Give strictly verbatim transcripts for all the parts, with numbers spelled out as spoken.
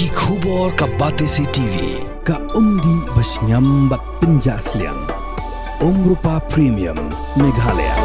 Ki khubor ka Batesi T V, ka umdih ba shngiam bad pynjah sliang. Umrupa Premium, Meghalaya.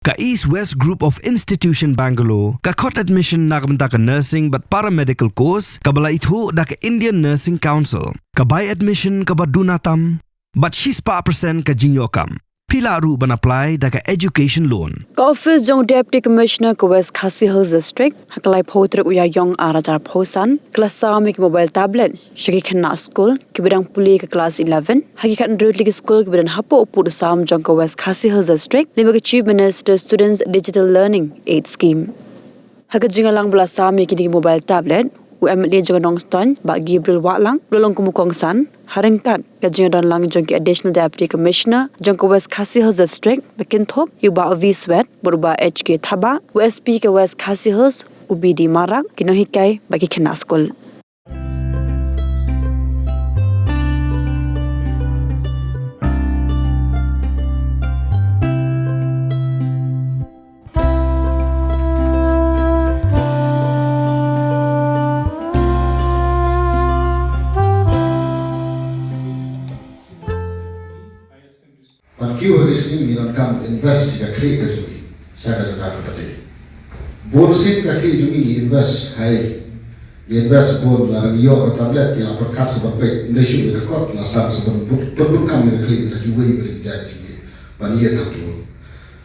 Ka East West Group of Institution Bangalore ka khot admission na ka bynta ka nursing bad paramedical course kaba la ithuh da ka Indian Nursing Council. Ka bai admission kaba duna tam bad shispah percent ka jingïoh kam. Phi lah ruh ban apply da ka education loan. Ka office jong Deputy Commissioner ka West Khasi Hills District ha ka laiphew tarik u Ïaïong ar hajar phew san ka la sam ïa ki mobile tablet sha ki khynnah skul kiba dang pule ka klas eleven ha ki khathynriew tylli ki skul kiba don hapoh u pud u sam jong ka West Khasi Hills District lyngba ka Chief Minister Students Digital Learning Aid Scheme. Ha ka jingïalang ba la sam ïa kine ki mobile tablet, u M L A jong ka Nongstoiñ, Bah Gabriel Wahlang, u la long kum u kongsan ha ryngkat ka jingdon lang jong ki Additional Deputy Commissioner jong ka West Khasi Hills District, ba kynthup ïa u Bah V Swet bad u Bah H K Thabah, u S P ka West Khasi Hills, u B D Marak, ki nonghikai bad ki khynnah skul. Ban kiew ha ka jingim ngi donkam invest ïa ka khlieh ka jong ngi sha ka jaka kaba dei. Bun sien ka khlieh jong ngi ngi invest ha, ngi invest bun, lada ngi ïoh ka tablet ngi la pyrkhat sa ban peit, ym dei shuh ïa ka kot, la sdang sa ban pynbun kam ïa ka khlieh na kiwei pat ki jait jingim ban ïeng hangto.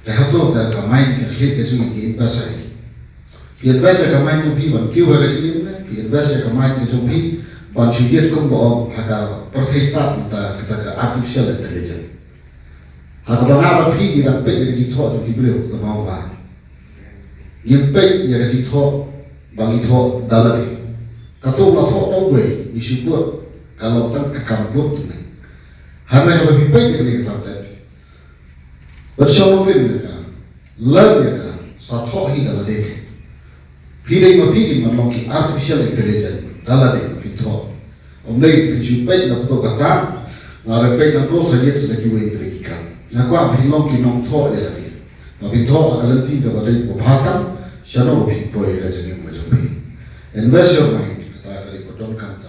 Te hato ka, ka mind ka khlieh ka jong ngi ngi invest ha, ngi invest ïa ka mind jong phi ban kiew ha ka jingim ne ngi invest ïa ka mind ka jong phi ban shu ïeng kumba ong ha ka pyrthei stad mynta kata ka artificial intelligence? Ha kaba nga bad phi ngi dang peit ïa ka jingthoh jong ki briew, kaba ong ba ngim peit ïa ka jingthoh ba ngi thoh da lade. Kato la thoh tang wei, ngi shu bud, ka long tang ka kam bud tu ne. Hynrei haba phi peit ïa kane ka tablet, ban shong nongrim ïa ka, learn ïa ka, sa thoh hi da lade. Phi dei ma phi dei ban long ki artificial intelligence da lade, phi thoh. Ym dei phin shu peit na pdeng kata, lada peit na pdeng sa ïeit sa da kiwei pat ki kam. Nga kwah phin long ki nongthoh ïa lade. Ba phin thoh ha ka lynti kaba dei kaba bha tam, shano ba phin poi ïa ka jingim ka jong phi. Invest your mind, kata ka dei ba donkam.